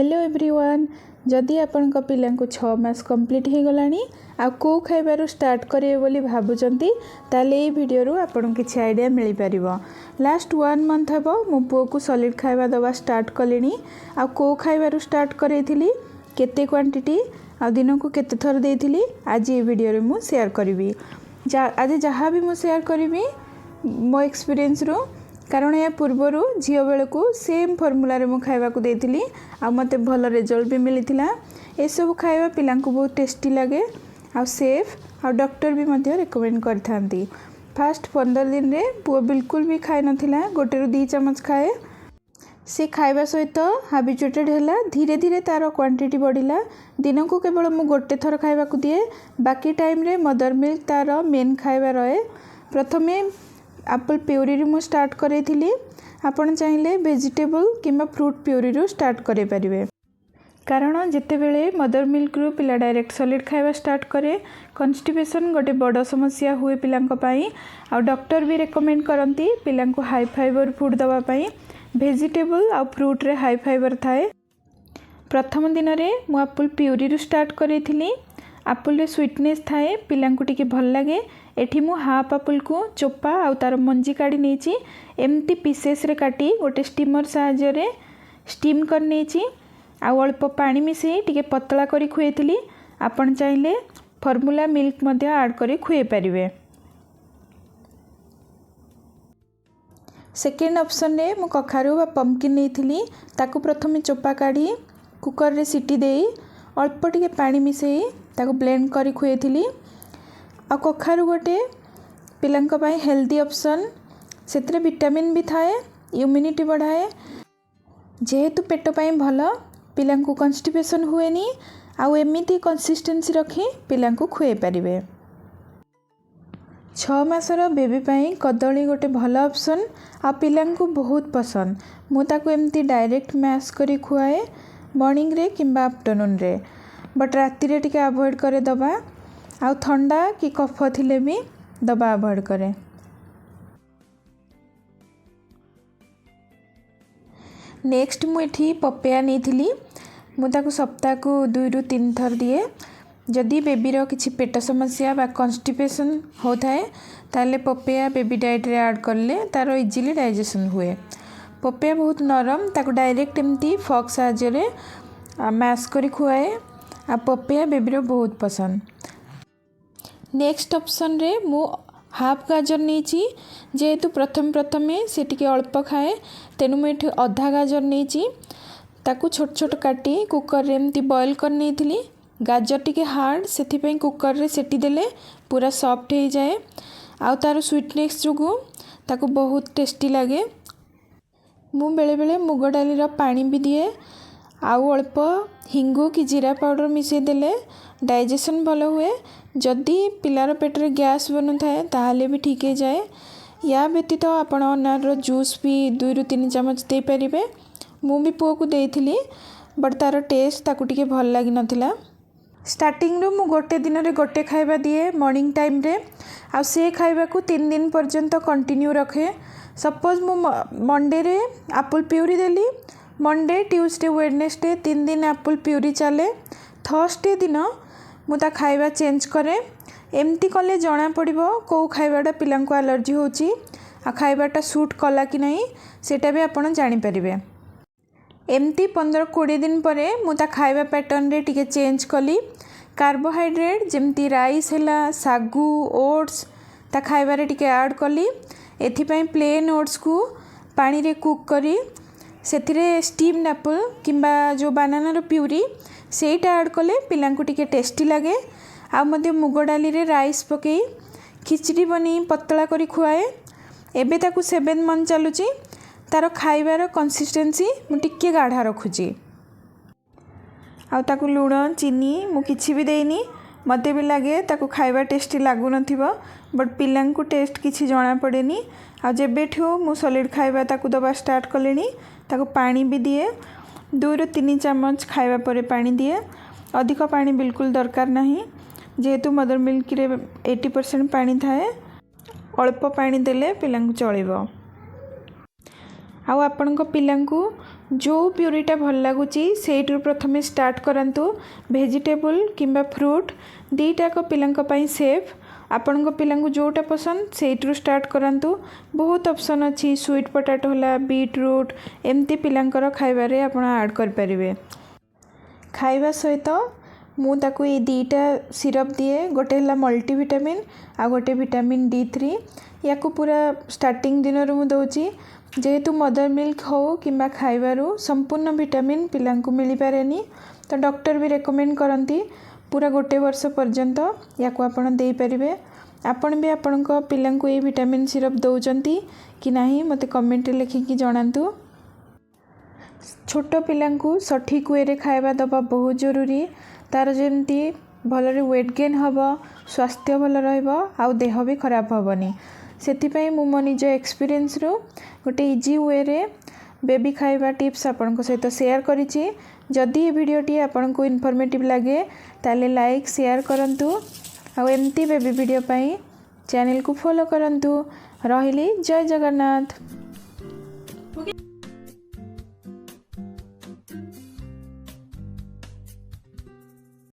Hello everyone, ଯଦି ଆପଣଙ୍କ ପିଲାଙ୍କୁ 6 ମାସ କମ୍ପ୍ଲିଟ୍ ହେଇଗଲାଣି ଆଉ କେଉଁ ଖାଇବାରୁ ଷ୍ଟାର୍ଟ କରିବେ ବୋଲି ଭାବୁଛନ୍ତି, ତାହେଲେ ଏଇ ଭିଡ଼ିଓରୁ ଆପଣଙ୍କୁ କିଛି ଆଇଡ଼ିଆ ମିଳିପାରିବ। ଲାଷ୍ଟ ୱାନ୍ ମନ୍ଥ ହେବ ମୁଁ ପୁଅକୁ ସଲିଡ଼ ଖାଇବା ଦେବା ଷ୍ଟାର୍ଟ କଲିଣି। ଆଉ କେଉଁ ଖାଇବାରୁ ଷ୍ଟାର୍ଟ କରେଇଥିଲି, କେତେ କ୍ୱାଣ୍ଟିଟି ଆଉ ଦିନକୁ କେତେ ଥର ଦେଇଥିଲି, ଆଜି ଏ ଭିଡ଼ିଓରେ ମୁଁ ସେୟାର କରିବି। ଆଜି ଯାହା ବି ମୁଁ ସେୟାର କରିବି ମୋ ଏକ୍ସପିରିଏନ୍ସରୁ, କାରଣ ଏହା ପୂର୍ବରୁ ଝିଅ ବେଳକୁ ସେମ୍ ଫର୍ମୁଲାରେ ମୁଁ ଖାଇବାକୁ ଦେଇଥିଲି ଆଉ ମୋତେ ଭଲ ରେଜଲ୍ଟ ବି ମିଳିଥିଲା। ଏସବୁ ଖାଇବା ପିଲାଙ୍କୁ ବହୁତ ଟେଷ୍ଟି ଲାଗେ ଆଉ ସେଫ୍, ଆଉ ଡକ୍ଟର ବି ମଧ୍ୟ ରେକମେଣ୍ଡ କରିଥାନ୍ତି। ଫାଷ୍ଟ 15 ଦିନରେ ପୁଅ ବିଲକୁଲ ବି ଖାଇନଥିଲା, 1ରୁ 2 ଚାମଚ ଖାଏ। ସେ ଖାଇବା ସହିତ ହାବିଚୁଏଟେଡ଼ ହେଲା, ଧୀରେ ଧୀରେ ତା'ର କ୍ୱାଣ୍ଟିଟି ବଢ଼ିଲା। ଦିନକୁ କେବଳ ମୁଁ ଗୋଟେ ଥର ଖାଇବାକୁ ଦିଏ, ବାକି ଟାଇମ୍ରେ ମଦର ମିଲ୍କ ତା'ର ମେନ୍ ଖାଇବା ରହେ। ପ୍ରଥମେ ଆପଲ୍ ପ୍ୟୁରିରୁ ମୁଁ ଷ୍ଟାର୍ଟ କରେଇଥିଲି। ଆପଣ ଚାହିଁଲେ ଭେଜିଟେବଲ୍ କିମ୍ବା ଫ୍ରୁଟ୍ ପ୍ୟୁରିରୁ ଷ୍ଟାର୍ଟ କରେଇପାରିବେ। କାରଣ ଯେତେବେଳେ ମଦର ମିଲ୍କରୁ ପିଲା ଡାଇରେକ୍ଟ ସଲିଡ଼ ଖାଇବା ଷ୍ଟାର୍ଟ କରେ, କନଷ୍ଟିପେସନ୍ ଗୋଟେ ବଡ଼ ସମସ୍ୟା ହୁଏ ପିଲାଙ୍କ ପାଇଁ। ଆଉ ଡକ୍ଟର ବି ରେକମେଣ୍ଡ କରନ୍ତି ପିଲାଙ୍କୁ ହାଇ ଫାଇବର ଫୁଡ଼୍ ଦେବା ପାଇଁ। ଭେଜିଟେବଲ୍ ଆଉ ଫ୍ରୁଟ୍ରେ ହାଇ ଫାଇବର ଥାଏ। ପ୍ରଥମ ଦିନରେ ମୁଁ ଆପଲ୍ ପ୍ୟୁରିରୁ ଷ୍ଟାର୍ଟ କରେଇଥିଲି। ଆପଲ୍ରେ ସୁଇଟନେସ୍ ଥାଏ, ପିଲାଙ୍କୁ ଟିକେ ଭଲ ଲାଗେ। ଏଠି ମୁଁ ହାଫ୍ ଆପଲ୍କୁ ଚୋପା ଆଉ ତା'ର ମଞ୍ଜି କାଢ଼ି ନେଇଛି। ଏମିତି ପିସେସ୍ରେ କାଟି ଗୋଟେ ଷ୍ଟିମର୍ ସାହାଯ୍ୟରେ ଷ୍ଟିମ୍ କରିନେଇଛି ଆଉ ଅଳ୍ପ ପାଣି ମିଶାଇ ଟିକେ ପତଳା କରି ଖୁଆଇଥିଲି। ଆପଣ ଚାହିଁଲେ ଫର୍ମୁଲା ମିଲ୍କ ମଧ୍ୟ ଆଡ଼୍ କରି ଖୁଆଇ ପାରିବେ। ସେକେଣ୍ଡ ଅପସନ୍ରେ ମୁଁ କଖାରୁ ବା ପମ୍ପକିନ୍ ନେଇଥିଲି। ତାକୁ ପ୍ରଥମେ ଚୋପା କାଢ଼ି କୁକର୍ରେ ସିଟି ଦେଇ ଅଳ୍ପ ଟିକେ ପାଣି ମିଶାଇ ତାକୁ ବ୍ଲେଣ୍ଡ କରି ଖୁଆଇଥିଲି। ଆଉ କଖାରୁ ଗୋଟେ ପିଲାଙ୍କ ପାଇଁ ହେଲ୍ଦି ଅପସନ୍। ସେଥିରେ ଭିଟାମିନ୍ ବି ଥାଏ, ଇମ୍ୟୁନିଟି ବଢ଼ାଏ। ଯେହେତୁ ପେଟ ପାଇଁ ଭଲ, ପିଲାଙ୍କୁ କନଷ୍ଟିପେସନ୍ ହୁଏନି। ଆଉ ଏମିତି କନସିଷ୍ଟେନ୍ସି ରଖି ପିଲାଙ୍କୁ ଖୁଆଇ ପାରିବେ। 6 ମାସର ବେବି ପାଇଁ କଦଳୀ ଗୋଟେ ଭଲ ଅପସନ୍ ଆଉ ପିଲାଙ୍କୁ ବହୁତ ପସନ୍ଦ। ମୁଁ ତାକୁ ଏମିତି ଡାଇରେକ୍ଟ ମ୍ୟାସ୍ କରି ଖୁଆଏ ମର୍ଣ୍ଣିଂରେ କିମ୍ବା ଆଫ୍ଟରନୁନ୍ରେ, ବଟ୍ ରାତିରେ ଟିକେ ଆଭଏଡ଼୍ କରେ ଦେବା। ଆଉ ଥଣ୍ଡା କି କଫ ଥିଲେ ବି ଦେବା ଆଭଏଡ଼୍ କରେ। ନେକ୍ସଟ ମୁଁ ଏଠି ପପେୟା ନେଇଥିଲି। ମୁଁ ତାକୁ ସପ୍ତାହକୁ 2ରୁ 3 ଥର ଦିଏ। ଯଦି ବେବିର କିଛି ପେଟ ସମସ୍ୟା ବା କନଷ୍ଟିପେସନ୍ ହେଉଥାଏ, ତାହେଲେ ପପେୟା ବେବି ଡାଏଟ୍ରେ ଆଡ଼୍ କଲେ ତା'ର ଇଜିଲି ଡାଇଜେସନ୍ ହୁଏ। ପପେୟା ବହୁତ ନରମ, ତାକୁ ଡାଇରେକ୍ଟ ଏମିତି ଫର୍କ ସାହାଯ୍ୟରେ ମ୍ୟାସ୍ କରି ଖୁଆଏ। ଆଉ ପପେୟା ବେବିର ବହୁତ ପସନ୍ଦ। ନେକ୍ସଟ ଅପସନ୍ରେ ମୁଁ ହାଫ୍ ଗାଜର ନେଇଛି। ଯେହେତୁ ପ୍ରଥମେ ପ୍ରଥମେ ସେ ଟିକେ ଅଳ୍ପ ଖାଏ, ତେଣୁ ମୁଁ ଏଠି ଅଧା ଗାଜର ନେଇଛି। ତାକୁ ଛୋଟ ଛୋଟ କାଟି କୁକର୍ରେ ଏମିତି ବଏଲ୍ କରି ନେଇଥିଲି। ଗାଜର ଟିକେ ହାର୍ଡ଼, ସେଥିପାଇଁ କୁକର୍ରେ ସେଟି ଦେଲେ ପୁରା ସଫ୍ଟ ହେଇଯାଏ। ଆଉ ତା'ର ସୁଇଟନେସ୍ ଯୋଗୁଁ ତାକୁ ବହୁତ ଟେଷ୍ଟି ଲାଗେ। ମୁଁ ବେଳେବେଳେ ମୁଗ ଡାଲିର ପାଣି ବି ଦିଏ। ଆଉ ଅଳ୍ପ ହିଙ୍ଗୁ କି ଜିରା ପାଉଡ଼ର ମିଶାଇ ଦେଲେ ଡାଇଜେସନ୍ ଭଲ ହୁଏ। ଯଦି ପିଲାର ପେଟରେ ଗ୍ୟାସ୍ ବନୁଥାଏ, ତାହେଲେ ବି ଠିକ୍ ହେଇଯାଏ। ୟା ବ୍ୟତୀତ ଆପଣ ଅନାରର ଜୁସ୍ ବି 2ରୁ 3 ଚାମଚ ଦେଇପାରିବେ। ମୁଁ ବି ପୁଅକୁ ଦେଇଥିଲି, ବଟ୍ ତା'ର ଟେଷ୍ଟ ତାକୁ ଟିକେ ଭଲ ଲାଗିନଥିଲା। ଷ୍ଟାର୍ଟିଂରୁ ମୁଁ ଗୋଟେ ଦିନରେ ଗୋଟେ ଖାଇବା ଦିଏ ମର୍ଣ୍ଣିଂ ଟାଇମ୍ରେ, ଆଉ ସେ ଖାଇବାକୁ 3 ଦିନ ପର୍ଯ୍ୟନ୍ତ କଣ୍ଟିନ୍ୟୁ ରଖେ। ସପୋଜ୍ ମୁଁ ମଣ୍ଡେରେ ଆପଲ୍ ପ୍ୟୁରି ଦେଲି, ମଣ୍ଡେ, ଟ୍ୟୁଜଡ଼େ, ୱେଡ଼ନେସଡ଼େ 3 ଦିନ ଆପଲ୍ ପ୍ୟୁରି ଚାଲେ। ଥର୍ସଡ଼େ ଦିନ ମୁଁ ତା ଖାଇବା ଚେଞ୍ଜ କରେ। ଏମିତି କଲେ ଜଣାପଡ଼ିବ କେଉଁ ଖାଇବାଟା ପିଲାଙ୍କୁ ଆଲର୍ଜି ହେଉଛି ଆଉ ଖାଇବାଟା ସୁଟ୍ କଲା କି ନାହିଁ, ସେଇଟା ବି ଆପଣ ଜାଣିପାରିବେ। ଏମିତି 15-20 ଦିନ ପରେ ମୁଁ ତା ଖାଇବା ପ୍ୟାଟର୍ନରେ ଟିକେ ଚେଞ୍ଜ କଲି। କାର୍ବୋହାଇଡ୍ରେଟ୍ ଯେମିତି ରାଇସ୍ ହେଲା, ଶାଗୁ, ଓଟ୍ସ ତା ଖାଇବାରେ ଟିକେ ଆଡ଼୍ କଲି। ଏଥିପାଇଁ ପ୍ଲେନ୍ ଓଟ୍ସକୁ ପାଣିରେ କୁକ୍ କରି ସେଥିରେ ଷ୍ଟିମ୍ଡ ଆପଲ୍ କିମ୍ବା ଯେଉଁ ବାନାନାର ପ୍ୟୁରି, ସେଇଟା ଆଡ଼୍ କଲେ ପିଲାଙ୍କୁ ଟିକେ ଟେଷ୍ଟି ଲାଗେ। ଆଉ ମଧ୍ୟ ମୁଗ ଡାଲିରେ ରାଇସ୍ ପକାଇ ଖିଚଡ଼ି ବନେଇ ପତଳା କରି ଖୁଆଏ। ଏବେ ତାକୁ 7 ମନ୍ଥ ଚାଲୁଛି, ତା'ର ଖାଇବାର କନସିଷ୍ଟେନ୍ସି ମୁଁ ଟିକେ ଗାଢ଼ା ରଖୁଛି। ଆଉ ତାକୁ ଲୁଣ ଚିନି ମୁଁ କିଛି ବି ଦେଇନି। ମୋତେ ବି ଲାଗେ ତାକୁ ଖାଇବା ଟେଷ୍ଟି ଲାଗୁନଥିବ, ବଟ୍ ପିଲାଙ୍କୁ ଟେଷ୍ଟ କିଛି ଜଣାପଡ଼େନି। ଆଉ ଯେବେଠୁ ମୁଁ ସଲିଡ଼ ଖାଇବା ତାକୁ ଦେବା ଷ୍ଟାର୍ଟ କଲିଣି, ତାକୁ ପାଣି ବି ଦିଏ। 2ରୁ 3 ଚାମଚ ଖାଇବା ପରେ ପାଣି ଦିଏ। ଅଧିକ ପାଣି ବିଲକୁଲ ଦରକାର ନାହିଁ। ଯେହେତୁ ମଦର ମିଲ୍କରେ 80% ପାଣି ଥାଏ, ଅଳ୍ପ ପାଣି ଦେଲେ ପିଲାଙ୍କୁ ଚଳିବ। ଆଉ ଆପଣଙ୍କ ପିଲାଙ୍କୁ ଯେଉଁ ପ୍ୟୁରିଟା ଭଲ ଲାଗୁଛି, ସେଇଥିରୁ ପ୍ରଥମେ ଷ୍ଟାର୍ଟ କରନ୍ତୁ। ଭେଜିଟେବୁଲ୍ କିମ୍ବା ଫ୍ରୁଟ୍ ଦୁଇଟାକ ପିଲାଙ୍କ ପାଇଁ ସେଫ୍। ଆପଣଙ୍କ ପିଲାଙ୍କୁ ଯେଉଁଟା ପସନ୍ଦ, ସେଇଥିରୁ ଷ୍ଟାର୍ଟ କରାନ୍ତୁ। ବହୁତ ଅପସନ୍ ଅଛି। ସୁଇଟ୍ ପଟାଟୋ ହେଲା, ବିଟ୍ ରୁଟ୍, ଏମିତି ପିଲାଙ୍କର ଖାଇବାରେ ଆପଣ ଆଡ଼୍ କରିପାରିବେ। ଖାଇବା ସହିତ ମୁଁ ତାକୁ ଏଇ 2ଟା ସିରପ୍ ଦିଏ। ଗୋଟେ ହେଲା ମଲ୍ଟିଭିଟାମିନ୍ ଆଉ ଗୋଟେ ଭିଟାମିନ୍ ଡି3। ୟାକୁ ପୁରା ଷ୍ଟାର୍ଟିଂ ଦିନରୁ ମୁଁ ଦେଉଛି। ଯେହେତୁ ମଦର ମିଲ୍କ ହେଉ କିମ୍ବା ଖାଇବାରୁ ସମ୍ପୂର୍ଣ୍ଣ ଭିଟାମିନ୍ ପିଲାଙ୍କୁ ମିଳିପାରେନି, ତ ଡକ୍ଟର ବି ରେକମେଣ୍ଡ କରନ୍ତି ପୁରା ଗୋଟେ ବର୍ଷ ପର୍ଯ୍ୟନ୍ତ ୟାକୁ ଆପଣ ଦେଇପାରିବେ। ଆପଣ ବି ଆପଣଙ୍କ ପିଲାଙ୍କୁ ଏଇ ଭିଟାମିନ୍ ସିରପ୍ ଦେଉଛନ୍ତି କି ନାହିଁ, ମୋତେ କମେଣ୍ଟରେ ଲେଖିକି ଜଣାନ୍ତୁ। ଛୋଟ ପିଲାଙ୍କୁ ସଠିକ୍ ୱେରେ ଖାଇବା ଦେବା ବହୁତ ଜରୁରୀ, ତା'ର ଯେମିତି ଭଲରେ ୱେଟ୍ ଗେନ୍ ହେବ, ସ୍ୱାସ୍ଥ୍ୟ ଭଲ ରହିବ ଆଉ ଦେହ ବି ଖରାପ ହେବନି। ସେଥିପାଇଁ ମୁଁ ମୋ ନିଜ ଏକ୍ସପିରିଏନ୍ସରୁ ଗୋଟେ ଇଜି ୱେରେ ବେବି ଖାଇବା ଟିପ୍ସ ଆପଣଙ୍କ ସହିତ ସେୟାର କରିଛି। ଯଦି ଏ ଭିଡ଼ିଓଟି ଆପଣଙ୍କୁ ଇନଫର୍ମେଟିଭ୍ ଲାଗେ, ତାହେଲେ ଲାଇକ୍, ସେୟାର କରନ୍ତୁ ଆଉ ଏମିତି ବେବି ଭିଡ଼ିଓ ପାଇଁ ଚ୍ୟାନେଲକୁ ଫଲୋ କରନ୍ତୁ। ରହିଲି, ଜୟ ଜଗନ୍ନାଥ।